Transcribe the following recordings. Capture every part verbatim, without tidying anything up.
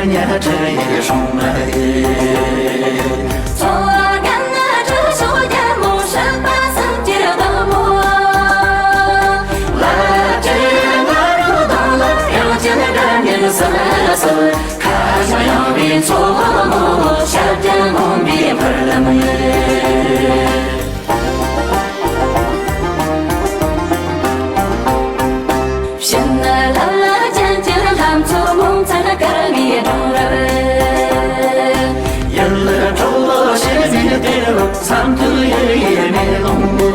ཉ་ཁྲི་ཡི་སྲུང་མ་ཡིན། ཚོགས་རྒྱལ་ན་ཁྲི་ཤོག་རྒྱལ་མོ་སྲིད་པ་སེམས་ཀྱི་བདག་མོ། ལ་ཅི་ང་རུ་དང་ལ་ཡང་ཅི་དགྲ་གཉེན་སེལ་སེལ། ཁ་ཤ་ཡང་བའི་མཚོ་མོ་ཞབས་ཀྱི་མོ་བའི་འཕུར་ལམ་ཡིན། ཕྱི་ནས་ལ་ལ་ཅན་གྱི་ལྷ་མཚོ་མོ་མཚན་དཀར་མའི་སྒྲུང་རབ། ཡུལ་གྲོགས་ཤེས་མི་དེ་རུ་བསམ་དུ་ཡེ་ཡེ་མེ་ལོང་བུ།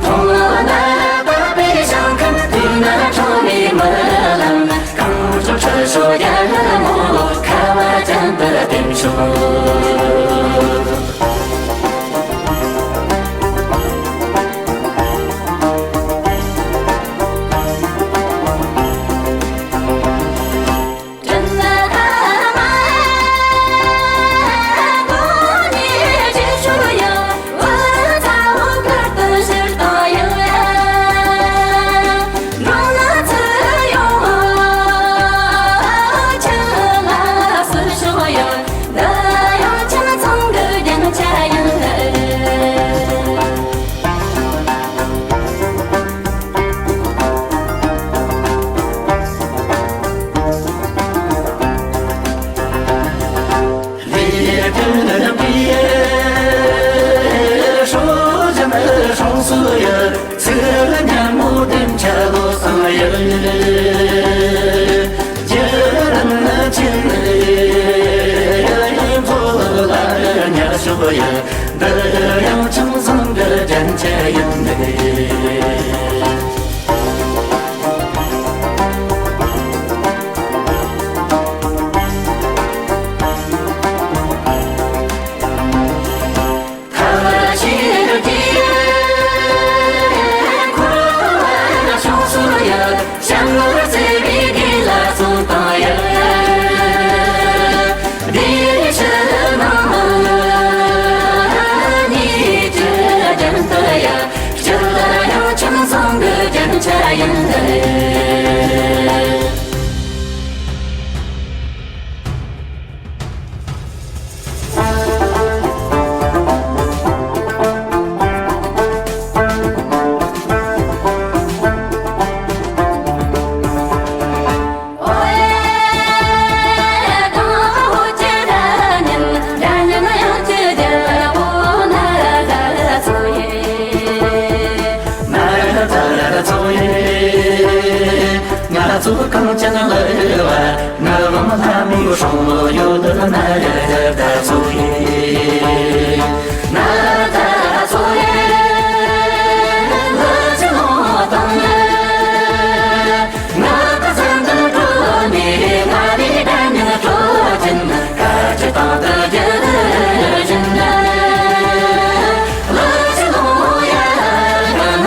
མཐོང་ན་དག་པའི་ཞིང་ཁམས། དུས་ན་ཁྲོ་མའི་རྨི་ལམ། གངས་ལྗོངས་ཁྲི་ཤོག་རྒྱལ་མོ། ཁ་བ་ཅན་དུ་བསྟིམ་ཤོག། འདི་ཡང་ཆང་བཟང་གི་རྒྱན་ཆ་ཡིན་ནི། ང་ཚོ་གངས་ཅན་ལ་བ། ང་རང་ལྷ་མོའི་སྲུང་མོ་ཡོད་ན་ཡ་ད་ཚོ་ཡི། ན་ད་ཚོ་ཡི། ལ་ཅི་ལོ་དང་ལ། ང་གི་ཚང་དུ་འགྲོ་ནས་ང་རེ་ད་ཉིད་འགྲོ་ཅིན། ཀ་ཅི་དང་དུ་རྒྱུ་བཞིན་ན། ལ་ཅི་ལོ་ཡ་ན།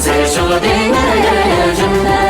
ཟེར་ཞོག་དེ་ང་ཡ་ཡ་བྱུང་ན།